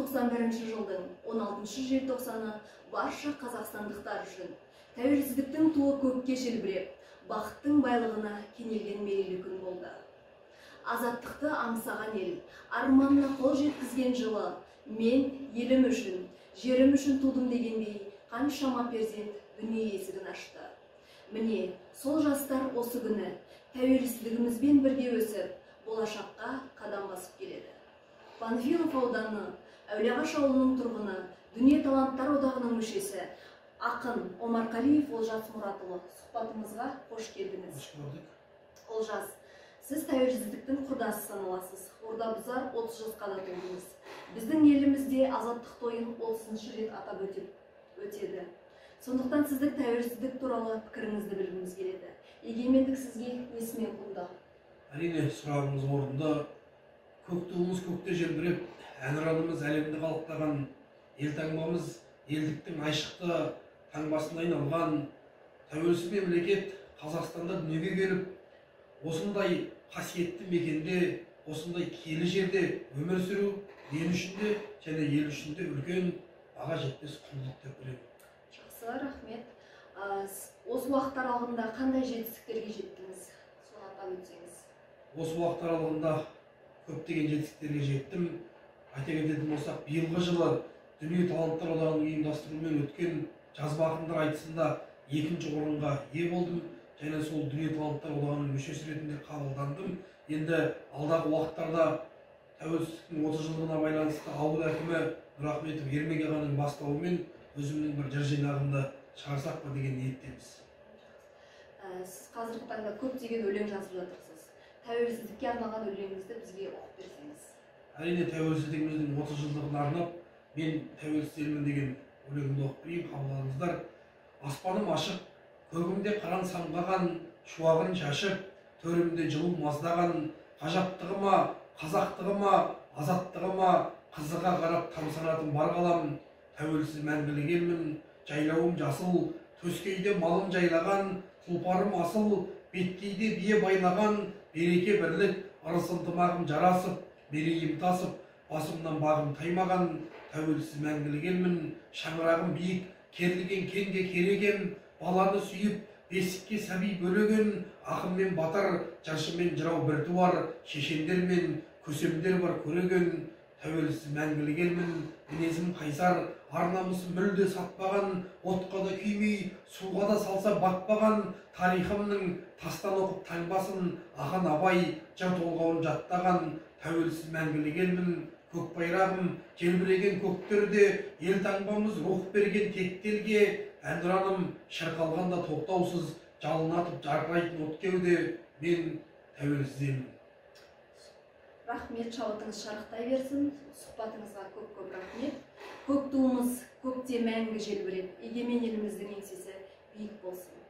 1991 жылдың 16 желтоқсаны барша қазақстандықтар үшін тәуелсіздіктің туы көкке желбіреп, бақыттың байлығына кенелген мерейлі күн болды. Азаттықты аңсаған ел, арманына қол жеткізген жылы мен елім үшін, жерім үшін тудым дегендей қаншама перзент дүние есігін ашты. Міне, сол жастар осы күні тәуелсіздігімізбен бірге өсіп, болашаққа қадам басып келеді. Панфилов ауданы, Әулиеағаш ауылының тұрғыны, Дүние таланттар одағының мүшесі, ақын Омарқалиев Олжас Мұратұлы, сұхбатымызға қош келдіңіз. Қош көрдік. Олжас, сіз тәуелсіздіктің құрдасы саналасыз. Орда бұзар 30 жасқа да толдыңыз. Біздің елімізде азаттық тойын 30 рет атап өтеді. Сондықтан сіздің тәуелсіздік туралы пікіріңізді білгіміз келеді. Егемендік сізге несімен құнды? Әрине, сұрағыңыз орынды. Көк туымыз көкте желбіреп, әнұранымыз әлемді қалықтаған, елтаңбамыз елдіктің айшықты таңбасына айналған тәуелсіз мемлекет Қазақстанда дүниеге келіп, осындай қасиетті мекенде, осындай киелі жерде өмір сүру мен үшін де және ел үшін де үлкен баға жетпес құндылық деп білемін. Жақсы, рахмет. Осы уақыт аралығында қандай жетістіктерге жеттіңіз? Соны атап өтсеңіз. Осы уақыт аралығында көптеген жетістіктерге жеттім. Айта кететін болсақ, биылғы жылы Дүние таланттар одағының ұйымдастыруымен өткен жазба ақындар айтысында екінші орынға ие болдым және сол Дүние таланттар одағының мүшесі ретінде қабылдандым. Енді алдағы уақыттарда тәуелсіздіктің 30 жылдығына байланысты ауыл әкімі Нұрахметов Ермек ағаның бастауымен өзімнің бір жыр жинағымды шығарсақ па деген ниеттеміз. Сіз қазіргі таңда көптеген өлең жазып жатырсыз. Тәуелсіздікке арналған өлеңіңізді бізге оқып берсеңіз. Әрине, тәуелсіздігіміздің 30 жылдығына арнап мен тәуелсіз елмін деген өлеңімді оқып берейін, қабылдаңыздар. Аспаным ашық, көгімде қыран самғаған, шуағын шашып, төрімде жылу маздаған, ғажаптығыма, қазақтығыма, азаттығыма қызыға қарап тамсанатын бар қалам. Тәуелсіз мәңгілік елмін, жайлауым жасыл, төскейде малым жайлаған, тұлпарым асыл, беткейде бие байлаған, береке бірлік, ырыс ынтымағым жарасып, мерейім тасып, басымнан бағым таймаған, тәуелсіз мәңгілік елмін, шаңырағым биік, керілген кеңге керегем, баланы сүйіп, бесікке сәби бөлеген, ақын мен батыр, жыршы мен жырау бір туар, шешендер мен көсемдер бар көреген, тәуелсіз мәңгілік елмін, мінезім қайсар, ар намысын мүлде сатпаған, отқа да күймей, суға да салса батпаған, тарихымның тастан оқып таңбасын, ақын Абай жыр толғауын жаттаған, тәуелсіз мәңгілік елмін, көк байрағым желбіреген көктерде, ел таңбамыз рух берген текті елге, әнұраным шырқалғанда тоқтаусыз, жалын атып жарқырайтын от кеуде, мен тәуелсіз елмін. Рахмет, шабытыңыз шарықтай берсін, сұхбатыңызға көп-көп рахмет. Көк туымыз көкте мәңгі желбіреп, егемен еліміздің еңсесі биік болсын.